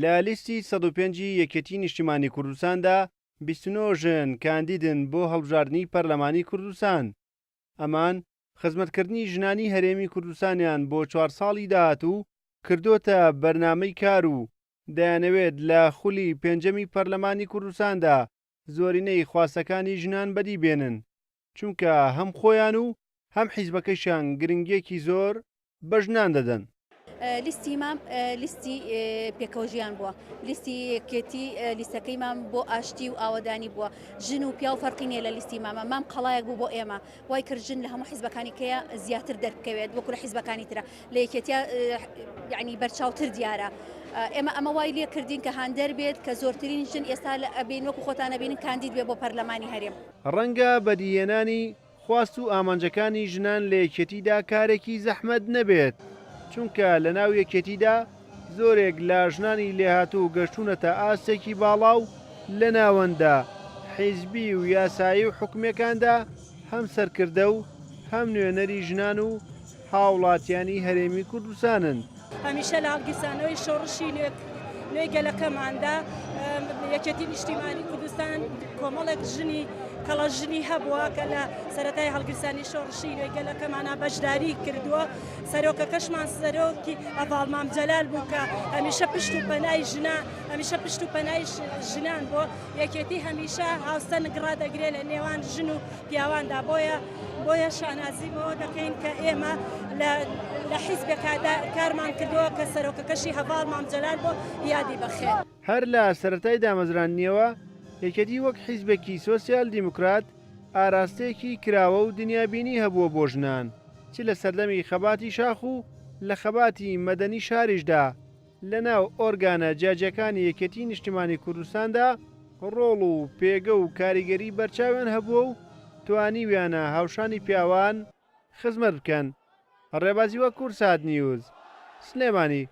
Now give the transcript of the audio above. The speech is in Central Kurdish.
لە لیستی 105 ی یەکێتی نیشتیمانی کوردستاندا 29 ژن کاندیدن بۆ هەڵبژاردنی پەرلەمانی کوردستان. ئەمان خزمەتکردنی ژنانی هەرێمی کوردستانیان بۆ چوار ساڵی داهاتوو کردۆتە بەرنامەی کار و دەیانەوێت لە خولی پێنجەمی پەرلەمانی کوردستاندا زۆرینەی خواستەکانی ژنان بەدی بێنن، چونکە هەم خۆیان و هەم حیزبەکەشیان گرنگییەکی زۆر بە ژنان دەدەن. لیستی مام لیستی پێکەوەژیان بووە، لیستی یەکێتی لیستەکەی مام بۆ ئاشتی و ئاوەدانی بووە، ژن و پیاو فەرقی نییە لە لیستی مامە، مام قەڵایەک بوو بۆ ئێمە، وای کرد ژن لە هەموو حیزبەکانی کەیە زیاتر دەربکەوێت وەکو لە حیزبەکانی ترە لە یەکێتیا یعنی بەرچاوتر دیارە. ئێمە ئەمە وای لێ کردین کە هاندەر بێت کە زۆرترین ژن ئێستا لە ئەبین وەکو خۆتان ئەبینن کاندید بێ بۆ پەرلەمانی هەرێم. ڕەنگە بەدیهێنانی خواست و ئامانجەکانی ژنان لە یەکێتیدا کارێکی زەحمەت نەبێت، چونکە لەناو یەکێتیدا زۆرێک لە ژنانی لێهاتوو گەشتوونەتە ئاستێکی باڵا و لە ناوەندە حیزبی و یاسایی و حکومییەکاندا هەم سەرکردە و هەم نوێنەری ژنان و هاوڵاتیانی هەرێمی کوردستانن. هەمیشە لە هەڵگیرسانەوەی شۆڕشی نوێی گەلەکەماندا یەکێتی نیشتیمانی کوردستان کۆمەڵێک ژنی کەڵە ژنی هەبووە کە لە سەرەتای هەڵگیرسانی شۆڕشی نوێی گەلەکەمانە بەشداری کردووە سەرۆکەکەشمان سەرۆکی هەڤاڵ مام جەلال بوو کە هەمیشە پشت و پەنای ژنا هەمیشە پشت و پەنای ژنان بۆ یەکێتی هەمیشە هاوسەنگ ڕادەگرێت لە نێوان ژن و پیاواندا بۆیە بۆیە شانازی بەوە دەکەین کە ئێمە لە حیزبێکا کارمان کردووە کە سەرۆکەکەشی هەڤاڵ مام جەلال بۆ یادی بەخێر. هەر لە سەرەتای دامەزراندنیەوە یەکێتی وەک حیزبێکی سۆسیال دیموکرات ئاراستەیەکی کراوە و دنیابینی هەبووە بۆ ژنان چ لە سەردەمی خەباتی شاخ و لە خەباتی مەدەنی شاریشدا لە ناو ئۆرگانە جیاجیاکانی یەکێتی نیشتیمانی کوردستاندا ڕۆڵ و پێگە و کاریگەری بەرچاویان هەبووە و توانیویانە هاوشانی پیاوان خزمەت بکەن. ڕێبازی وەک کوردسات نیوز، سلێمانی.